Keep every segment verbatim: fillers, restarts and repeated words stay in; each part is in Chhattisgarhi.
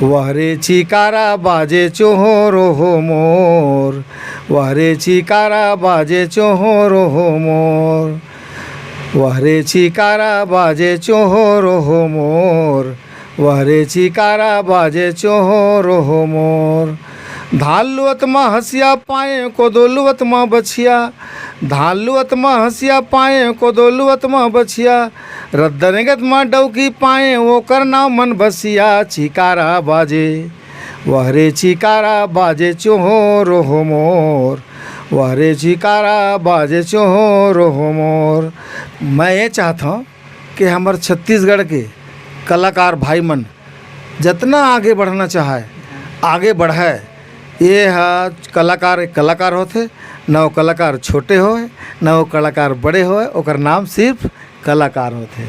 वहरे चिकारा बाजे चोहोरो हो मोर, वहरे चिकारा बाजे चोहोरो हो मोर, वहरे चिकारा बाजे चोहोरो हो मोर, वहरे चिकारा बाजे चोहोरो हो मोर। धान लुअत म हँसिया पाएँ, कोदो लुअत म बछिया, धान लुअत म हँसिया पाएँ, कोदो लुअत म बछिया, रद्दा रेंगत म डौकी पाएँ, ओकर नाव मन बसिया। चिकारा बाजे, वहरे चिकारा बाजे चोहोरो हो मोर, वहरे चिकारा बाजे चोहोरो हो मोर। मैं ये चाहत हौं कि हमर छत्तीसगढ़ के कलाकार भाई मन जतना आगे बढ़ना चाहय, आगे बढ़य। ये ह कलाकार एक कलाकार होथे, न वो कलाकार छोटे होय, न वो कलाकार बड़े होय, ओकर नाम सिर्फ कलाकार होथे।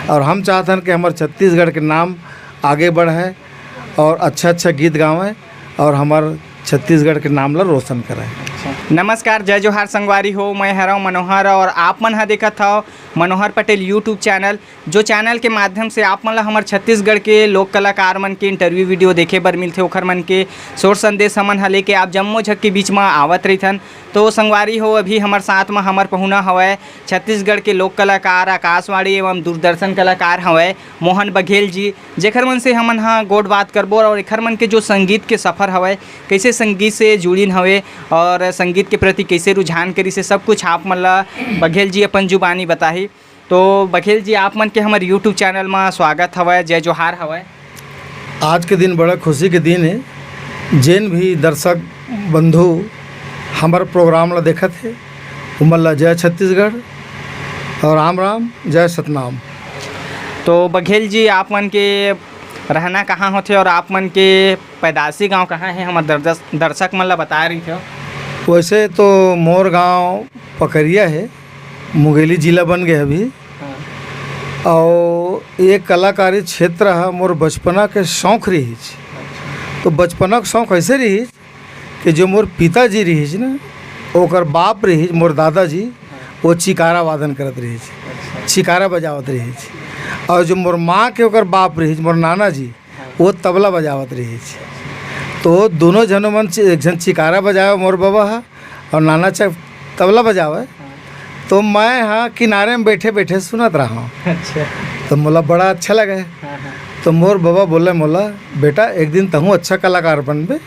और हम चाहथन कि हमर छत्तीसगढ़ के नाम आगे बढ़य और अच्छा-अच्छा गीत गावय और हमर छत्तीसगढ़ के नाम ला रोशन करय। नमस्कार, जय जोहार संगवारी हो, मैं हरव मनोहर और आप मन ह देखत हव मनोहर पटेल YouTube चैनल, जो चैनल के माध्यम से आप मन ला हमर छत्तीसगढ़ के लोक कलाकार मन के इंटरव्यू वीडियो देखे बर मिलथे, ओखर मन के शोर संदेश हमन ह लेके आप जम्मो झक के बीच म आवत रहिथन। तो संगवारी हो, अभी हमर साथ म हमर पहुना हवय छत्तीसगढ़ के लोक कलाकार, आकाशवाणी एवं दूरदर्शन कलाकार हवय मोहन बघेल जी, जेखर मन से हमन ह गोठ बात करबो और एखर मन के जो संगीत के सफर हवय, कइसे संगीत से जुड़िन हवे और संगीत के प्रति कइसे रुझान करिस हे, सब कुछ आप मन ला बघेल जी अपन जुबानी बताही। तो बघेल जी, आप मन के हमर YouTube चैनल म स्वागत हवय, जय जोहार हवय। आज के दिन बड़ा खुशी के दिन हे। जेन भी दर्शक बंधु हमर प्रोग्राम ला देखत हे, उमन ला जय छत्तीसगढ़ और राम राम, जय सतनाम। तो बघेल जी, आप मन के रहना कहाँ होथे और आप मन के पैदाशी गांव कहाँ हे, हमर दर्दस-, दर्शक मन ला बताए रहिथव। वैसे तो मोर गांव पकरिया हे, मुंगेली जिला बन गे अभी। हाँ। अउ ये कलाकारी क्षेत्र ह मोर बचपना के शौक रिहिस। तो बचपना के शौक ऐसे रिहिस कि जो मोर पिताजी रिहिस ना, ओकर बाप रिहिस, मोर दादाजी, हाँ। वो चिकारा वादन करत रिहिस, अच्छा। चिकारा बजावत रिहिस। और जो मोर माँ के ओकर बाप रिहिस, मोर नाना जी, हाँ। वो तबला बजावत रिहिस। तो दोनों झनो मन चि-, एक झन चिकारा बजावे मोर बबा ह, और नाना च-, तबला बजावे। हाँ। तो मैं ह किनारे में बैठे बैठे सुनत रहा हूँ। अच्छा। तो मोला बड़ा अच्छा लगे। हाँ, हाँ। तो मोर बबा बोले मोला, "बेटा, एक दिन तहूँ अच्छा कलाकार बनबे,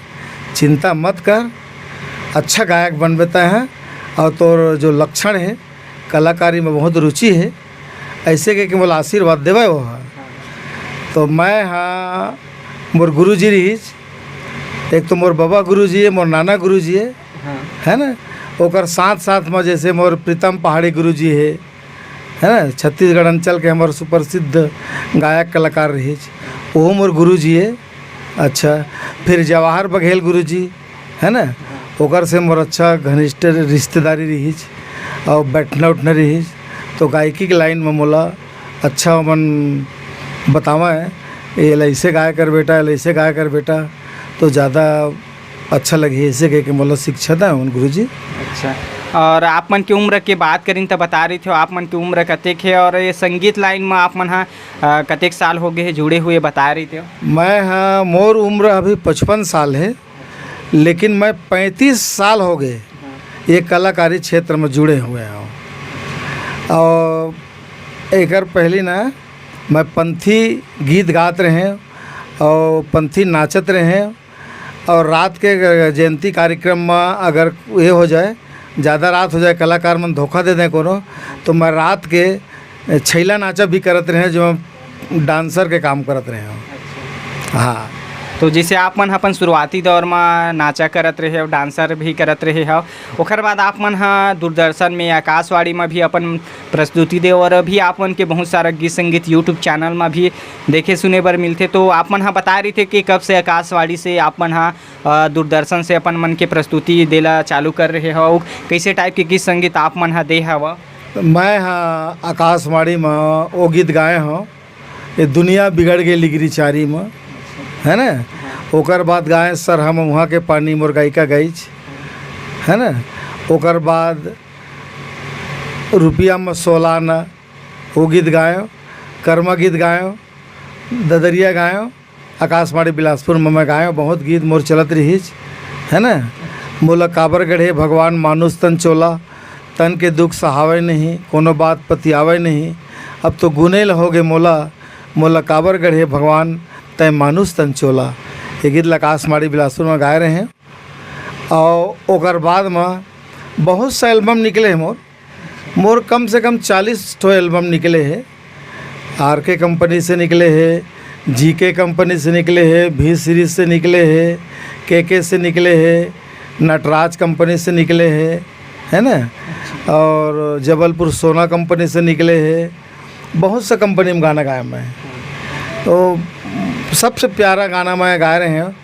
चिंता मत कर, अच्छा गायक बनबे तैं ह, और तोर जो लक्षण हे, कलाकारी में बहुत रुचि हे।" ऐसे कह के मोला आशीर्वाद देवे वो ह। तो मैं ह, मोर गुरुजी रिहिस, एक तो मोर बबा गुरुजी हे, मोर नाना गुरुजी हे, हाँ। है ना? ओकर साथ साथ में जैसे मोर प्रीतम पहाड़ी गुरुजी हे, है ना? छत्तीसगढ़ अंचल के हमर सुप्रसिद्ध गायक कलाकार रिहिस, ओहो मोर गुरुजी हे। अच्छा, फिर जवाहर बघेल गुरुजी, है ना? ओकर से मोर अच्छा घनिष्ठ रिश्तेदारी रिहिस और बैठना उठना रिहिस। तो गायकी के लाइन में मोला अच्छा ओमन बतावय, "एला ऐसे गाय कर बेटा, एला ऐसे गाय कर बेटा, तो ज़्यादा अच्छा लगही," ऐसे कह के मोला शिक्षा देवय गुरुजी। अच्छा, और आप मन के उम्र के बात करिन त बता रहिथव, आप मन के उम्र कतेक हे और ये संगीत लाइन में आप मन ह, अ, कतेक साल हो गए हे जुड़े हुए, बता रहिथव? मैं ह, मोर उम्र अभी पचपन साल हे। लेकिन मैं पैंतीस साल हो गए ये कलाकारी क्षेत्र में जुड़े हुए हौं। और एकर पहली ना मैं पंथी गीत गात रहे और पंथी नाचत रहे और रात के जयंती कार्यक्रम में अगर ये हो जाए, ज़्यादा रात हो जाए, कलाकार मन धोखा दे दें कोनो, तो मैं रात के छैला नाचा भी करत रहे, जो डांसर के काम करत रहे हौं। अच्छा। हाँ। तो जैसे आप मन अपन शुरुआती दौर म नाचा करत रहे हो, डांसर भी करत रहे हो, ओकर बाद आप मन ह दूरदर्शन में, आकाशवाणी में भी अपन प्रस्तुति दे और अभी आप मन के बहुत सारा गीत संगीत YouTube चैनल में भी देखे सुने बर मिलथे। तो आप मन ह बता रहिथे कि कब से आकाशवाणी से आप मन ह, अ, दूरदर्शन से अपन मन के प्रस्तुति देला चालू कर रहे हो, कैसे टाइप के गीत संगीत आप मन ह दे हव? मैं ह आकाशवाणी म ओ गीत गाए हौं, ये दुनिया बिगड़ गई लिगरी चारी म, है ना? ओकर बाद गाए सर हम वहाँ के पानी मोर गायिका गाइच, है ना? ओकर बाद रुपया म सोलाना, वो गीत गाए, कर्मा गीत गाए, ददरिया गाए, आकाशवाणी बिलासपुर में मैं गाए हूँ, बहुत गीत मोर चलत रहिस, है ना। मोला काबर गढ़े भगवान मानुष तन चोला, तन के दुख सहावै नहीं, कोनो बात पतियावै नहीं। अब तो गुने ल होगे मोला, मोला काबर गढ़े भगवान तै मानुष तन चोला। ये गीत ल आकाशवाणी बिलासपुर में गाए रहे हैं। और ओकर बाद में बहुत सा एल्बम निकले हैं मोर। मोर कम से कम चालीस ठो एल्बम निकले हे। आर के कंपनी से निकले हे, जी के कंपनी से निकले हे, भी सीरीज से निकले हे, के के से निकले हे, नटराज कंपनी से निकले हे, है ना। और जबलपुर सोना कंपनी से निकले हे। बहुत सा कंपनी में गाना गाया मैं। तो सबसे प्यारा गाना मैं गाए रहे हैं,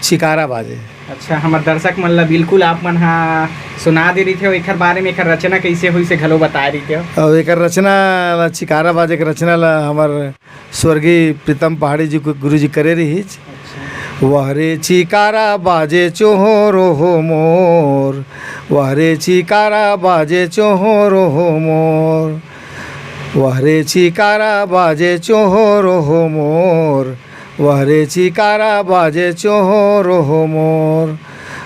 चिकारा बाजे। अच्छा, हमर दर्शक मन ला बिल्कुल आप मन हा सुना दे रहिथे, एकर बारे में, एकर रचना कैसे हुई से घलो बताए रहिथे। और एकर रचना ला, चिकारा बाजे के रचना ला हमर स्वर्गीय प्रीतम पहाड़ी जी को गुरु जी करे रहिस। अच्छा। वह रे चिकारा बाजे चोहोरो हो मोर, वह रे चिकारा बाजे चोहोरो हो मोर, वह रे चिकारा बाजे चोहोरो हो मोर, वह रे चिकारा बाजे चोहोरो हो मोर।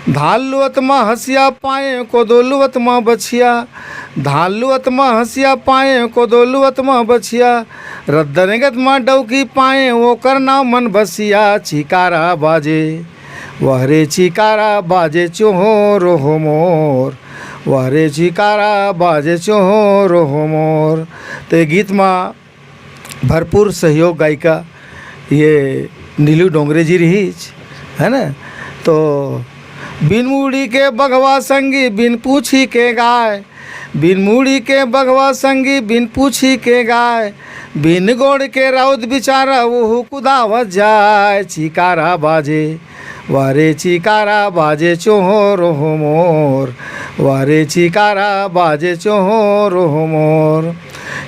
धान लुवत म हँसिया पाए, कोदो लुवत म बछिया। धान लुवत म हँसिया पाए, कोदो लुवत म बछिया। रद्दा रेंगत म डौकी पाए, ओकर नाव मन बसिया। चिकारा बाजे, वह रे चिकारा बाजे चोहोरो हो मोर, वह रे चिकारा बाजे चोहोरो हो मोर। तो ये गीत म भरपूर सहयोग गायिका ये नीलू डोंगरे जी रहिस, है ना। तो बिन मुड़ी के बघवा संगी, बिन पूछी के गाय, बिन मुड़ी के बघवा संगी, बिन पूछी के गाय, बिन गोड़ के राउत बिचारा, ओहू कुदावत जाय। चिकारा बाजे, वह रे चिकारा बाजे चोहोरो हो मोर, वह रे चिकारा बाजे चोहोरो हो मोर।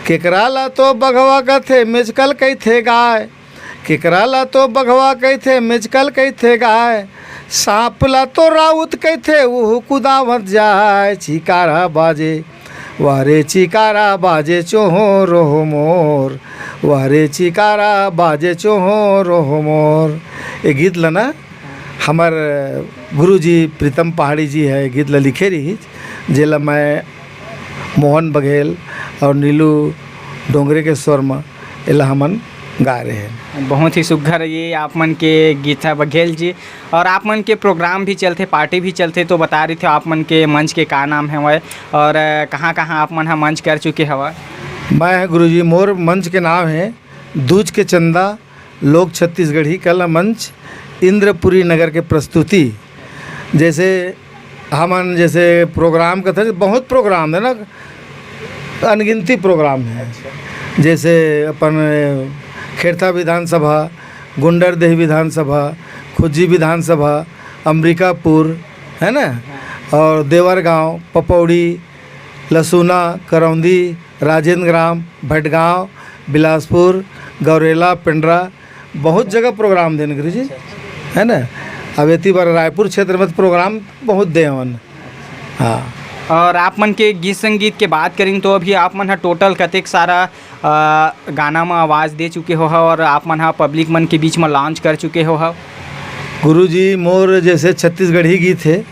केकरा ला तो बघवा कथे, मेजकल कहिथे गाय। केकरा ला तो बघवा कहिथे, मेजकल कहिथे गाय। सांप ला तो राउत कहिथे, उहू कुदावत जाय। चिकारा बाजे, वह रे चिकारा बाजे चोहोरो हो मोर, वह रे चिकारा बाजे चोहोरो हो मोर। ये गीत ला ना हमर गुरुजी प्रीतम पहाड़ी जी है, गीत ला लिखे रहिस, जेला मैं मोहन बघेल और नीलू डोंगरे के स्वर म एला हमन गाए रहे। बहुत ही सुघर ये आप मन के गीत है बघेल जी। और आप मन के प्रोग्राम भी चलथे, पार्टी भी चलथे, तो बता रहिथे आप मन के मंच के का नाम हवय और, अ, कहाँ-कहाँ आप मन ह मंच कर चुके हवय? मैं ह गुरुजी, मोर मंच के नाम है दूज के चंदा लोक छत्तीसगढ़ी कला मंच, इंद्रपुरी नगर के प्रस्तुति। जैसे हमन जैसे प्रोग्राम कथे, बहुत प्रोग्राम है ना, अनगिनती प्रोग्राम है। जैसे अपन खेरथा विधानसभा, गुंडरदेही विधानसभा, खुज्जी विधानसभा, अमरीकापुर, है ना, और देवरगांव, पपौड़ी, लसुना, करौंदी, राजेंद्र ग्राम, भटगांव, बिलासपुर, गौरेला, पेंड्रा, बहुत जगह प्रोग्राम देन गुरु जी, है ना। अब एती बार रायपुर क्षेत्र में तो प्रोग्राम बहुत दे हवन। हाँ। और आप मन के गीत संगीत के बात करें तो अभी आप मन ह टोटल कतेक सारा, अ, गाना म आवाज़ दे चुके हो हव और आप मन ह पब्लिक मन के बीच म लॉन्च कर चुके हो हव? गुरु जी, मोर जैसे छत्तीसगढ़ी गीत है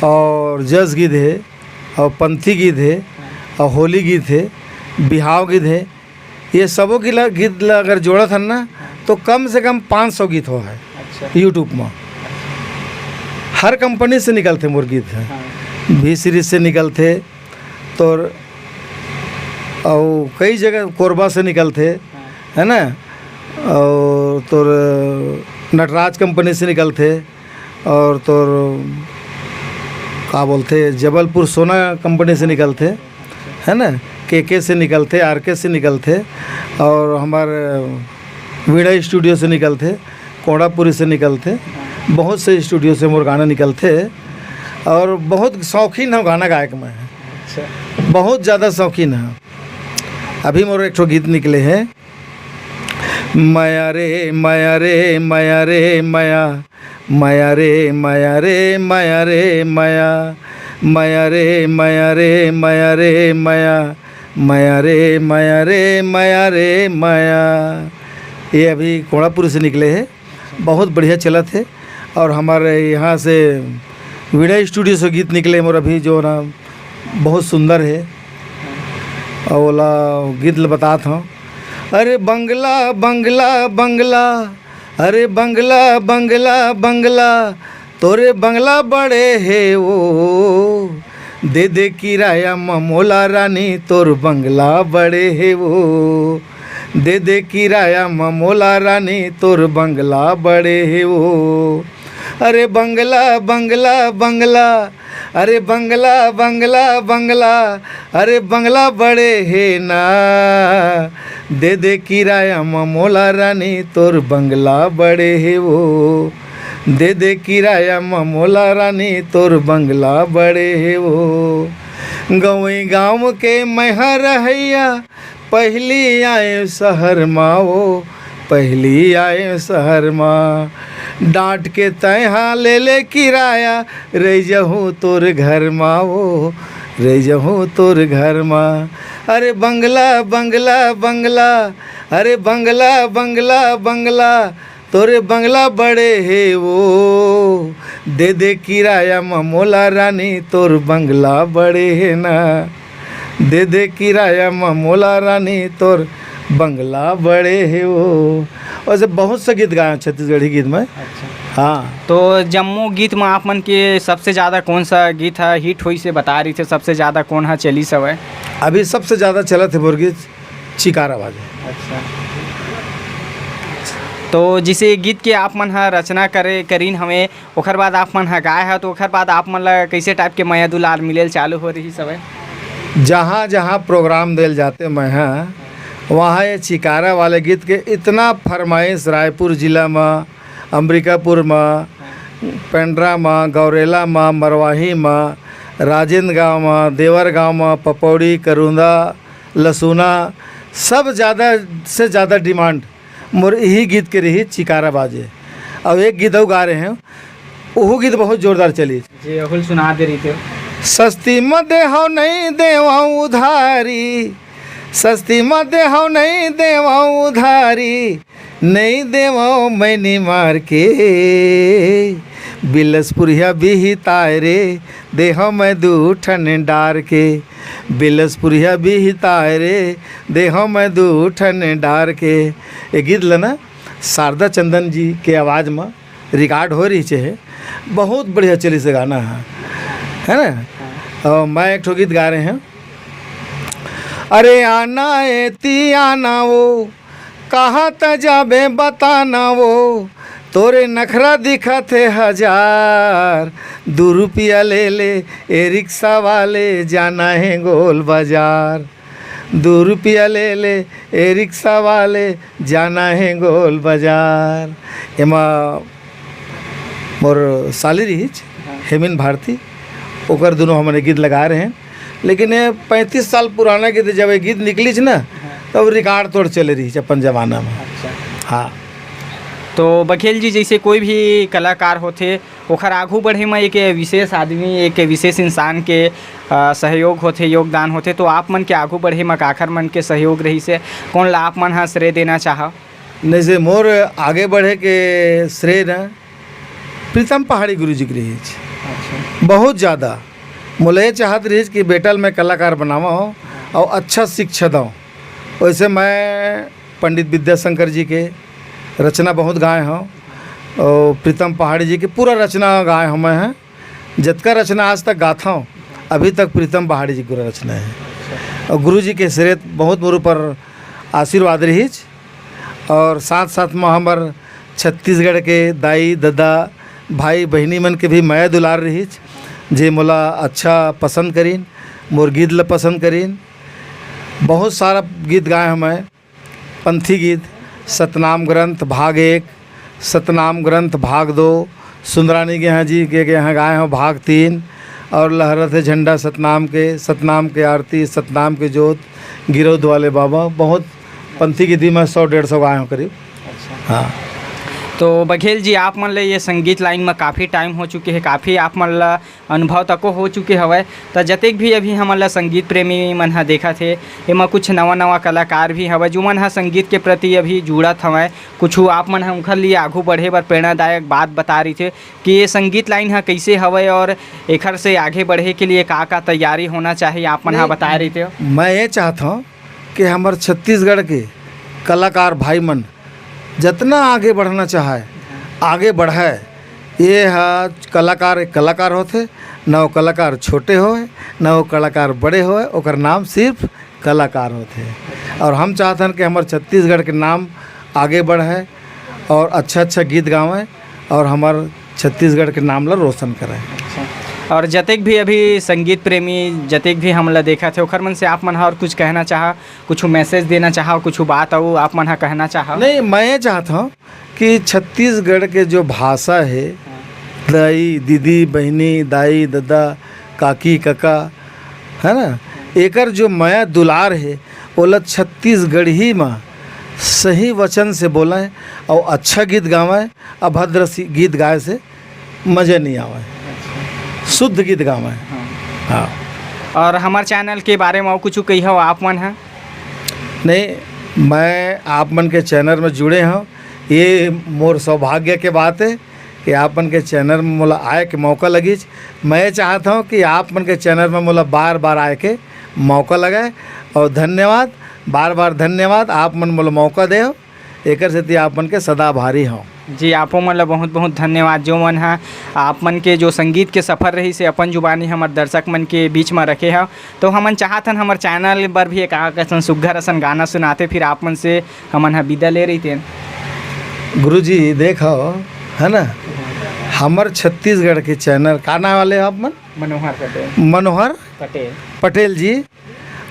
और जस गीत है और पंथी गीत है और होली गीत है, बिहाव गीत है, ये सबो गीत ला, गीत ला अगर जोड़त हन ना, तो कम से कम पाँच सौ गीत हो है। अच्छा। YouTube में हर कंपनी से निकलथे मोर गीत है। हाँ। भी सीरीज से निकलथे, तोर अउ कई जगह कोरबा से निकलथे, हाँ। है ना, और तोर नटराज कंपनी से निकलथे, और तोर का बोलथे, जबलपुर सोना कंपनी से निकलथे, है ना, के के से निकलथे, आर के से निकलथे, और हमर वीणा स्टूडियो से निकलथे, कोड़ापुरी से निकलथे, बहुत से स्टूडियो से मोर गाना निकलथे, और बहुत शौकीन हव गाना गायक मैं, अच्छा। बहुत ज़्यादा शौकीन हव। अभी मोर एक ठो गीत निकले है, मया रे मया रे मया रे मया, मया रे मया रे मया रे मया, मया रे मया रे मया रे मया, मया रे मया रे मया रे मया। ये अभी कोड़ापुर से निकले है। बहुत बढ़िया चलत हे। और हमर यहाँ से वीणा स्टूडियो से गीत निकले मोर अभी, जो ना बहुत सुंदर हे। और ओला गीत ल बतात हँव। अरे बंगला, बंगला, बंगला, अरे बंगला, बंगला, बंगला, तोरे बंगला बड़े हे वो, दे दे किराया म मोला रानी, तोर बंगला बड़े हे वो, दे दे किराया म मोला रानी, तोर बंगला बड़े हे वो। अरे बंगला, बंगला, बंगला, अरे बंगला, बंगला, बंगला, अरे बंगला बड़े हे ना, दे दे किराया म मोला रानी, तोर बंगला बड़े हे वो, दे दे किराया म मोला रानी, तोर बंगला बड़े हे वो। गंवई गाँव के मैं ह रहइया, पहिली आए शहर मा वो, पहिली आए शहर मा। डांट के तैं हा ले ले किराया, रह जहूँ तोर घर मा वो, रह जहूँ तोर घर मा। अरे बंगला, बंगला, बंगला, अरे बंगला, बंगला, बंगला, तोरे बंगला बड़े हे वो, दे दे किराया म मोला रानी, तोर बंगला बड़े हे ना, दे दे किराया म मोला रानी, तोर बंगला बड़े हे वो। वैसे बहुत से गीत गाए हैं छत्तीसगढ़ी गीत में। अच्छा। हाँ। तो जम्मो गीत में आप मन के सबसे ज़्यादा कौन सा गीत है हिट होइस हे, बता रहिस हे, सबसे ज़्यादा कौन है चलिस हवय? अभी सबसे ज़्यादा चलत हे मोर गीत चिकारा बाजे। अच्छा। तो जैसे गीत के आप मन ह रचना करे, करीन हवे, ओखर बाद आप मन ह गाए ह, तो ओखर बाद आप मन ला कैसे टाइप के मया दुलार मिलेल चालू हो रहिस हवय? जहाँ जहाँ प्रोग्राम देल जाते मैं ह, वहाँ ये चिकारा वाले गीत के इतना फरमाइश, रायपुर जिला म, अम्बिकापुर म, पेंड्रा म, गौरेला म, मरवाही म, राजेंद्र गांव म, देवर गांव म, पपौड़ी, करूंदा, लसुना, सब ज़्यादा से ज़्यादा डिमांड मोर यही गीत के रही, चिकारा बाजे। अब एक गीत अउ गा रहे हैं, ओहू गीत बहुत जोरदार चली। जी, अहुल सुना दे रही थे। सस्ती म देहव नहीं देवव उधारी, सस्ती म देहव नहीं देवव उधारी, नहीं देवव मैनी मार के। बिलसपुरिया बिहिताय रे, देहव मैं दू ठन डार के। बिलसपुरिया बिहिताय रे, देहव मैं दू ठन डार के। ये गीत ल ना शारदा चंदन जी के आवाज़ म रिकॉर्ड हो रहिस हे। बहुत बढ़िया चलिस हे गाना ह, है ना? और मैं एक ठो गीत गा रहे हैं। अरे आना एती आना वो, कहाँ त जाबे बताना वो, तोरे नखरा दिखत हे हजार। दू रुपया ले ले ए रिक्शा वाले, जाना हे गोल बाजार। दू रुपया ले ले ए रिक्शा वाले, जाना हे गोल बाजार। एमा मोर साली रहिस, हाँ। हेमिन भारती, ओकर दुनों हमन गीत लगा रहे हैं। लेकिन ये पैंतीस साल पुराना गीत, जब ये गीत निकलिस ना, हाँ। तब रिकॉर्ड तोड़ चले रहिस अपन जमाना में। अच्छा। हाँ। तो बघेल जी, जैसे कोई भी कलाकार होथे, ओखर आघू बढ़े म एक विशेष आदमी, एक विशेष इंसान के, अ, सहयोग होथे, योगदान होथे, तो आप मन के आघू बढ़े म काखर मन के सहयोग रहिस हे, कोन ला आप मन ह श्रेय देना चाहव? नहीं से मोर आगे बढ़े के श्रेय न प्रीतम पहाड़ी गुरु जी के रहिस। अच्छा। बहुत ज़्यादा मोला ये चाहत रहिस कि बेटा ल मैं कलाकार बनावव और अच्छा शिक्षा दव। वैसे मैं पंडित विद्याशंकर जी के रचना बहुत गाए हँव और प्रीतम पहाड़ी जी के पूरा रचना गाए हँव मैं ह। जतका रचना आज तक गाथव, अभी तक प्रीतम पहाड़ी जी के पूरा रचना हे। और गुरु जी के श्रेय बहुत मोर ऊपर आशीर्वाद रहिस। और साथ साथ म हमर छत्तीसगढ़ के दाई ददा, भाई बहिनी मन के भी मया दुलार रहिस, जे मोला अच्छा पसंद करिन, मोर गीत ल पसंद करिन। बहुत सारा गीत गाए हँव मैं, पंथी गीत, सतनाम ग्रंथ भाग एक, सतनाम ग्रंथ भाग दो, सुंदरानी गेहा जी के गेहा गाए हँव भाग तीन, और लहरत हे झंडा सतनाम के, सतनाम के आरती, सतनाम के जोत, गिरौद वाले बाबा, बहुत पंथी गीत भी मैं सौ डेढ़ सौ गाए हँव करीब। अच्छा। हाँ। तो बघेल जी, आप मन ले ये संगीत लाइन में काफ़ी टाइम हो चुके हे, काफ़ी आप मन ला अनुभव तको हो चुके हवय, त जतेक भी अभी हमन ला संगीत प्रेमी मन ह देखत हे, एमा कुछ नवा-नवा कलाकार भी हवय, जो मन ह संगीत के प्रति अभी जुड़त हवय, कुछु आप मन ह उंखर लिए आघू बढ़े बर प्रेरणादायक बात बता रहिथे कि ये संगीत लाइन ह कइसे हवय और एखर से आगे बढ़े के लिए का-का तैयारी होना चाहिए, आप मन ह नहीं, बताए रहिथे। मैं ये चाहत हौं कि हमर छत्तीसगढ़ के कलाकार भाई मन जतना आगे बढ़ना चाहय, आगे बढ़य। ये ह कलाकार एक कलाकार होथे, न वो कलाकार छोटे होय, न वो कलाकार बड़े होय, ओकर नाम सिर्फ कलाकार होथे। और हम चाहथन कि हमर छत्तीसगढ़ के नाम आगे बढ़य और अच्छा-अच्छा गीत गावय और हमर छत्तीसगढ़ के नाम ला रोशन करय। अच्छा। और जतेक भी अभी संगीत प्रेमी, जतेक भी हमन ला देखत हे, ओखर मन से आप मन ह और कुछ कहना चाहव, कुछ मैसेज देना चाहव, कुछ बात अउ आप मन ह कहना चाहव? नहीं, मैं ये चाहत हौं कि छत्तीसगढ़ के जो भाषा हे, दाई, दीदी, बहिनी, दाई, ददा, काकी, कका, है ना, एकर जो मया दुलार हे, ओला छत्तीसगढ़ी म सही वचन से बोलय अउ अच्छा गीत गावय। अभद्र सी-, गीत गाए से मजे नहीं आवय, शुद्ध गीत गावय। हाँ। हाँ। और हमर चैनल के बारे में अउ कुछ कहिहव आप मन ह? नहीं, मैं आप मन के चैनल में जुड़े हौं, ये मोर सौभाग्य के बात हे कि आप मन के चैनल में मोला आए के मौका लगिस। मैं ये चाहत हौं कि आप मन के चैनल में मोला बार-बार आए के मौका लगे। और धन्यवाद, बार-बार धन्यवाद, आप मन मोला मौका देव, एकर सेती आप मन के सदा आभारी हौं। जी, आपो मन ला बहुत-बहुत धन्यवाद, जो मन ह आप मन के जो संगीत के सफर रहिस हे, अपन जुबानी हमर दर्शक मन के बीच म रखे हव। तो हमन चाहत हन, हमर चैनल बर भी एक आक असन सुग्घर असन गाना सुनाते, फिर आप मन से हमन ह विदा ले रहितेन। गुरुजी, देखव, है ना, हमर छत्तीसगढ़ के चैनल, का नाम वाले हो आप मन? मनोहर पटेल। मनोहर पटेल। पटेल जी,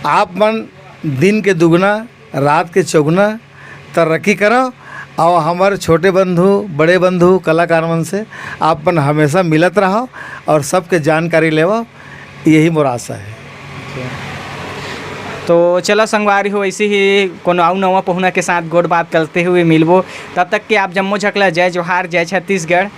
आप मन दिन के दुगुना, रात के चौगुना तरक्की करव, और हमर छोटे बंधु, बड़े बंधु, कलाकार मन से आप मन हमेशा मिलत रहव और सबके जानकारी लेवव, यही मोर आशा हे। तो चलो संगवारी हो, ऐसे ही कोनो अउ नवा पहुना के साथ गोठ बात करते हुए मिलबो। तब तक के आप जम्मो झकला जय जोहार, जय छत्तीसगढ़।